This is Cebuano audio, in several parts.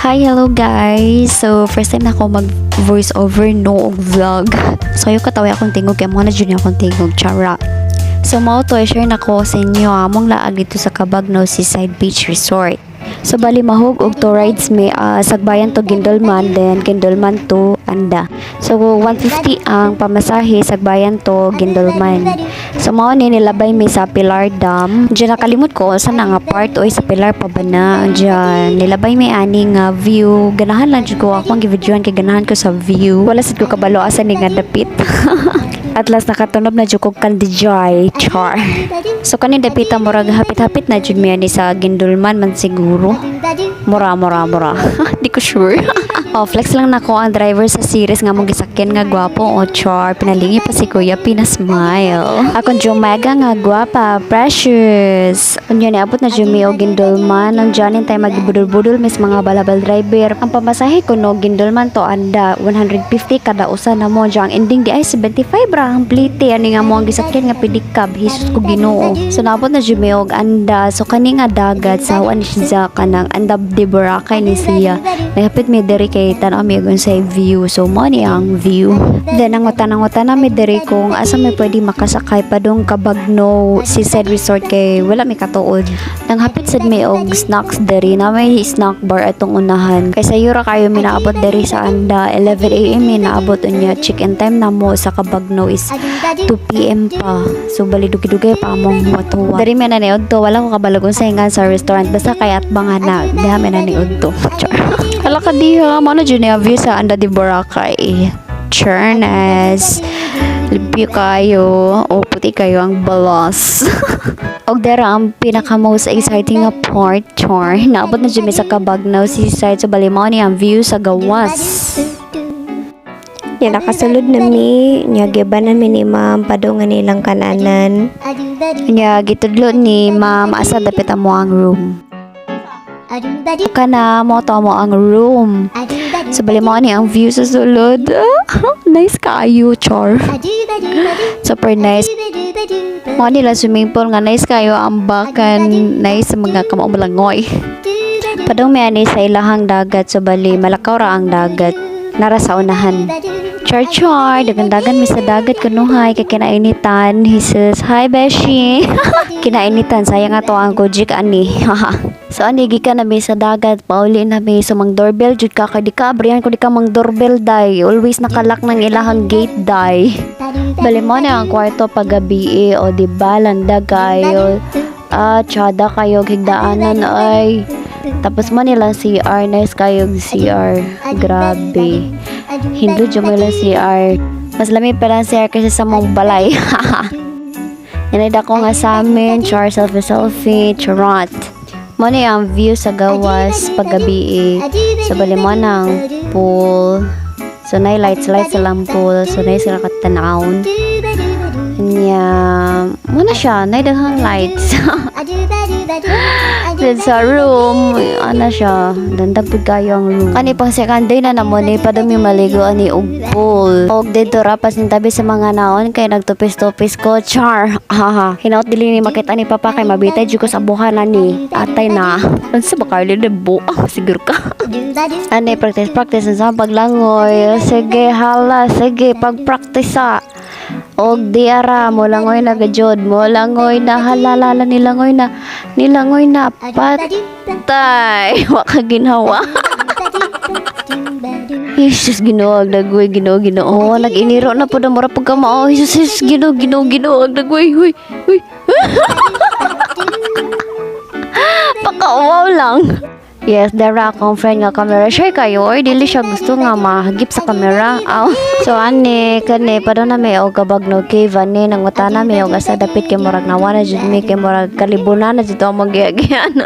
Hi, hello guys! So, first time na ako mag voice over no og vlog. So, ayaw katawa akong tingog kay mao na jud akong tingog, chara. So, mao to, share na ko sa inyo among laag dito sa Cabagnow Seaside Beach Resort. So, bali mahug og two rides mi, Sagbayan to Guindulman, then Guindulman to Anda. So, 150 ang pamasahe Sagbayan to Guindulman. So, mao ni nilabay mi sa Pilar Dam. Diyan nakalimot ko sa na nga part oy, sa Pilar pa ba na. Diyan nilabay mi ani nga view. Ganahan lang jud ko akong gi-videohan kay ganahan ko sa view. Wala sad ko kabalo asa ni nga dapit. At last nakatunob na jud ko kandijay, char. So kaning dapita murag hapit-hapit na jud mi ani sa Guindulman man siguro. Mura mura mura. Di ko sure. Oh, flex lang nako ang driver sa series nga mong gisakyan nga gwapo o char. Pinalingi pa si kuya, pinasmile. Akong Jumaga nga gwapa, precious. Unya niabot na jud mi og Guindulman. Ang diyan tayo magibudol-budol mis mga balabal driver. Ang pamasahe ko no Guindulman to Anda 150 kada usa na mo. Diyan ang ending di ay 75 ra ang plite ani nga mo ang gisakyan nga pedicab. Jesus ko Ginoo. So naabot na jud mi og Anda. So kani nga dagat sa ni siya kanang Anda de Boracay ni siya. Nahapit mi diri kay tan-aw mi og unsay view. So mo ni ang view. Then nangutan na mi diri kung asa mi pwede makasakay padung Cabagnow Seaside Resort kay wala mi katuod. Nanghapit sad mi og snacks diri na may snack bar atong unahan. Kay sayo ra kayo mi naabot diri sa Anda, 11 a.m. mi naabot, unya check-in time na mo sa Cabagnow is 2 p.m. pa. So bali dugay-dugay pa among huwat-huwat. Diri mi na niudto, wala ko kabalo kung sa nga sa restaurant basta kay atbang na diha mi na niudto. Char. Hala ka diha, mao na jud niya view sa Anda de Boracay. Charnes. Limpyo kayo o puti kayo ang balas. Og dera ang pinaka most exciting nga part, char. Naabot na jud mi sa Cabagnow Seaside. So bali mao ni ang view sa gawas. Nya nakasulod na mi, nya giban na mi ni ma'am padung nga nilang kananan. Nya gitudlo ni ma'am asa dapit amo ang room. Kana mo to mo ang room. So bali mao ni ang view sa sulod. Nice kaayo, char. Super nice. Mao nila swimming pool nga nice kayo ang bakan, nice sa mga kamao malangoy. Padung mi ani sa ilahang dagat, so bali malakaw ra ang dagat nara sa unahan. Char char, dagan-dagan mi sa dagat kunuhay kay kinainitan. Jesus, hi beshi. Kinainitan, sayang nga to ang kojik ani. So ani gikan na mi sa dagat, pauli na mi, so mang doorbell jud ka kay di ka abrihan ko di ka mang doorbell day. Always naka-lock ng ilahang gate day. Bali mo na ang kwarto paggabi eh, o di ba landa kayo. Ah, tsada kayo higdaanan ay. Tapos mo nila CR, nice kayo CR. Grabe. Hindot jud mo lang CR. Mas lami pa lang CR kasi sa mong balay. Yanay dako nga sa amin, char, selfie selfie, charot. Mo ni ang view sa gawas paggabi eh. So bali mo na ang pool. So nay lights lights sa lang pool. So nay sila katanawon. Nya, mo na siya, nay daghang lights. Then sa room, ano siya, dandag pud kayo ang room. Kani pang second day na namo ni padumi maligo ani og pool. Og dito ra pasintabi sa mga naon kay nagtupis-tupis ko, char. Haha. Hinaot dili ni makita ni papa kay mabitay jud ko sa buhanan ni. Atay na. Unsa ba kayo libo? Ah, siguro ka. Ani practice practice sa paglangoy. Sige hala, sige pag-practice sa. Og di ara mo langoy na gajod, mo langoy na, halalala, nilangoy na, nilangoy na, patay. Wa ka ginhawa. Jesus Ginoo, dagway, Ginoo, Ginoo, nag-iniro na po na mura pagkamao. Jesus, Jesus Ginoo, Ginoo, Ginoo, dagway, huy huy. Pakauwaw lang. Yes, dara akong friend nga camera shy kayo or dili siya gusto nga mahagip sa camera. Aw. So ani kani padung na mi og Cabagnow Cave ani nangutana mi og asa dapit kay murag nawa na jud mi kay murag kalibunan na jud among giagyan.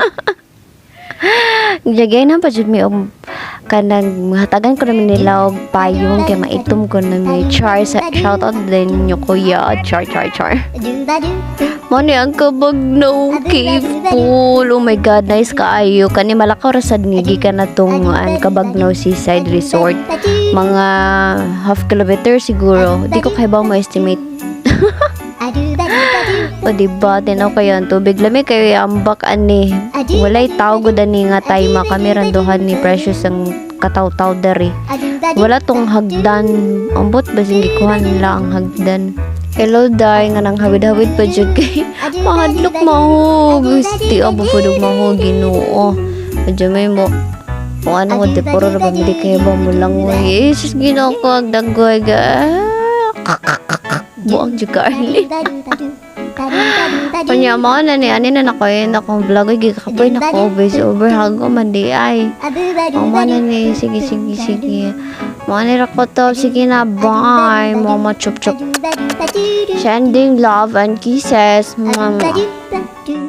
Giyagay na pa jud mi og kanang hatagan ko naman nila og payong kay maitom ko na mi. Char sa shout out din nyo kuya. Char char char. Mo ni ang Cabagnow Cave Pool. Oh my God, nice kaayo. Kani malakaw ra sad ni gikan na tong an Cabagnow Seaside Resort. Mga half kilometer siguro. Di ko kahibaw mo estimate. O diba, tinaw kayo ang tubig. Lami kayo ambak ani. Walay tao gud ani nga time kami randuhan ni Precious ang kataw-taw diri. Wala tong hagdan. Ambot basin gikuha nila ang hagdan. Hello, day nga nang hawid-hawid pa jud kay mahadlok mahog. Gusti abo pud og mahog, Ginoo. Medyo may mo kung ano ko di puro ra ba hindi kayo ba mo langoy. Eh, sus, Ginoo ko, agdagoy ga. Buang jud ka, Arlie. Kanya mo na ni ani na nako yun akong vlog ay gikapoy nako voice over hago man di ay. Ang mana ni, sige sige sige. Mo ni ra ko to, sige na, bye. Mama chup chup. Sending love and kisses. Mwah, mwah.